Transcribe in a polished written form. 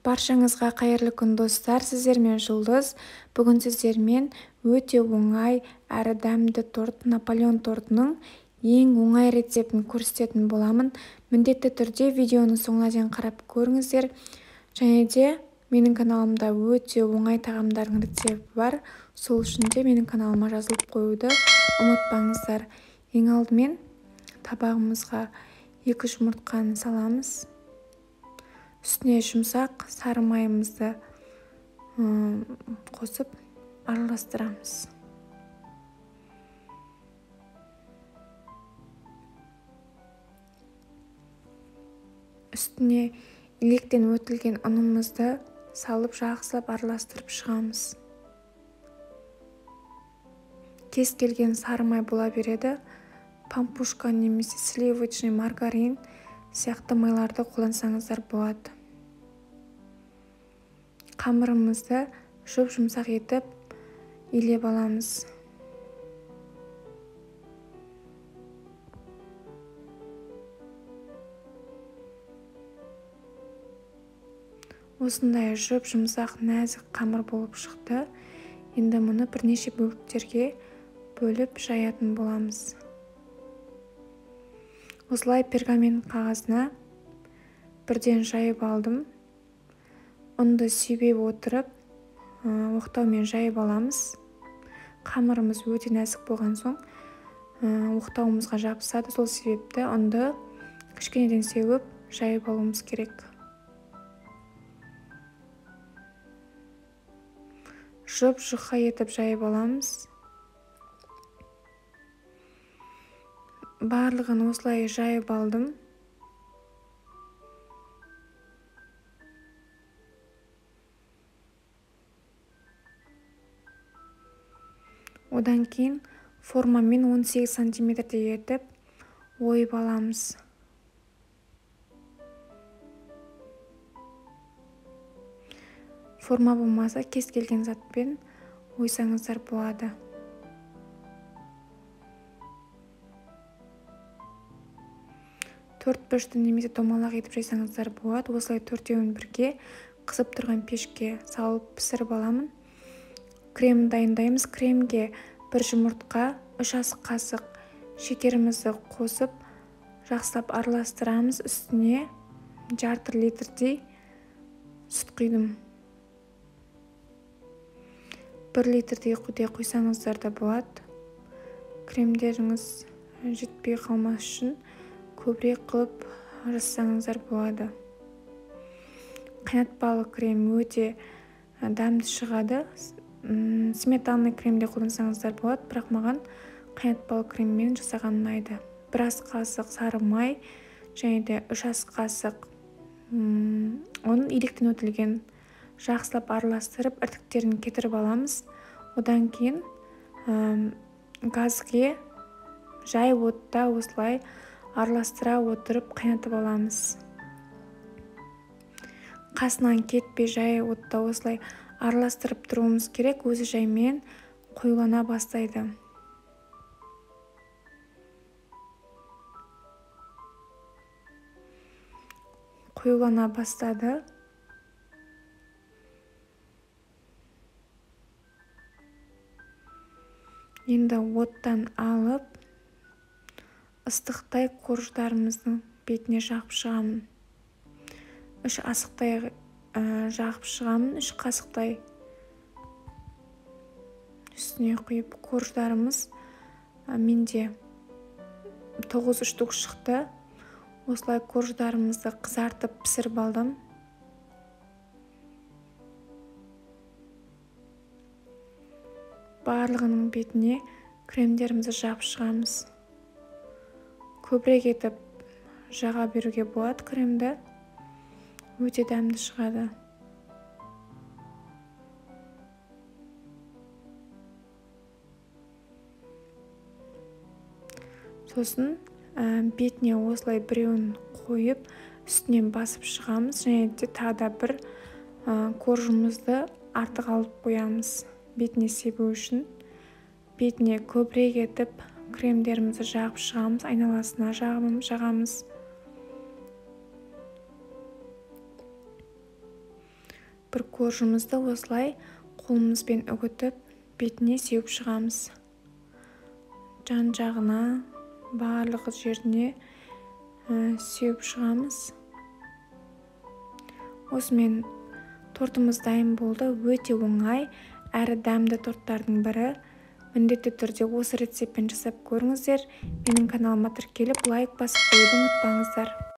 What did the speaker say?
Баршаңызға қайырлы күн, достар! Сіздермен Жұлдыз. Бүгін сіздермен өте оңай әрі дәмді торт, Наполеон тортының ең оңай рецептін көрсететін боламын. Міндетті түрде видеоны соңына дейін қарап көріңіздер. Және де менің каналымда өте оңай тағамдардың рецепті бар. Сол үшін де менің каналыма жазылып қоюды ұмытпаңыздар. Ең алдымен табағымызға 2 жұмыртқаны саламыз. Үстіне жұмсақ сары майымызды қосып араластырамыз. Үстіне електен өтілген ұнымызды салып жақсылап араластырып шығамыз. Кез келген сары май бола береді. Пампушка немесе сливочный маргарин сияқты майларды қолдансаңыздар болады. Қамырымызды жұп-жұмсақ етіп илеп аламыз. Осындай жұп-жұмсақ нәзік қамыр болып шықты. Енді мұны бірнеше бөліктерге бөліп жаятын боламыз. Осылай пергамент қағазына бірден жайып алдым. Ұнды сүйбей отырып, оқтаумен жайып аламыз. Қамырымыз өте нәзік болған соң, оқтауымызға жабысады. Сол себепті ұнды кішкенеден сеуіп жайып алуымыз керек. Жұп-жұқа етіп жайып аламыз. Барлығын осылай жайып алдым. Одан кейін формамен 18 сантиметрдей етіп ойып аламыз. Форма болмаса кез келген затпен ойсаңыздар болады. Төрт бұрышты немесе домалақ етіп жайсаңыздар болады. Осылай төртеуін бірге қызып тұрған пешке салып пісіріп аламын. Крем дайындаймыз. Кремге бір жұмыртқа, 3 ас қасық шекерімізді қосып жақсылап араластырамыз. Үстіне жарты литрдей сүт құйдым. 1 литрдей құйдай құйсаңыздар да болады. Кремдеріңіз жетпей қалмас үшін көбірек қылып жасасаңыздар болады. Қайнатпалы крем өте дәмді шығады. Сметанный крем де қолдансаңыздар болады, бірақ маған қайнатпалы креммен жасаған ұнайды. 1 ас қасық сары май және де 3 ас қасық ұн електен өтілген жақсылап араластырып іртіктерін кетіріп аламыз. Одан кейін газге жай отта осылай араластыра отырып қайнатып аламыз. Қасынан кетпей жай отта осылай араластырып тұруымыз керек, өзі жаймен қоюлана бастайды. Қоюлана бастады. Енді оттан алып ыстықтай корждарымыздың бетіне жағып шығамын. 3 асықтай жағып шығамын, 3 қасықтай үстіне құйып. Корждарымыз менде 9 штук шықты. Осылай корждарымызды қызартып пісіріп алдым. Барлығының бетіне кремдерімізді жағып шығамыз. Көбірек етіп жаға беруге болады кремді. Өте дәмді шығады. Сосын бетіне осылай біреуін қойып, үстінен басып шығамыз. Және де тағы да бір коржымызды артық алып қоямыз бетіне себу үшін. Бетіне көбірек етіп кремдерімізді жағып шығамыз, айналасына жағамыз. Бір коржымызды осылай қолымызбен үгітіп, бетіне сеуіп шығамыз. Жан-жағына, барлық жеріне сеуіп шығамыз. Осымен тортымыз дайын болды. Өте оңай әрі дәмді торттардың бірі. Міндетті түрде осы рецептпен жасап көріңіздер. Менің каналыма тіркеліп, лайк басып қоюды ұмытпаңыздар.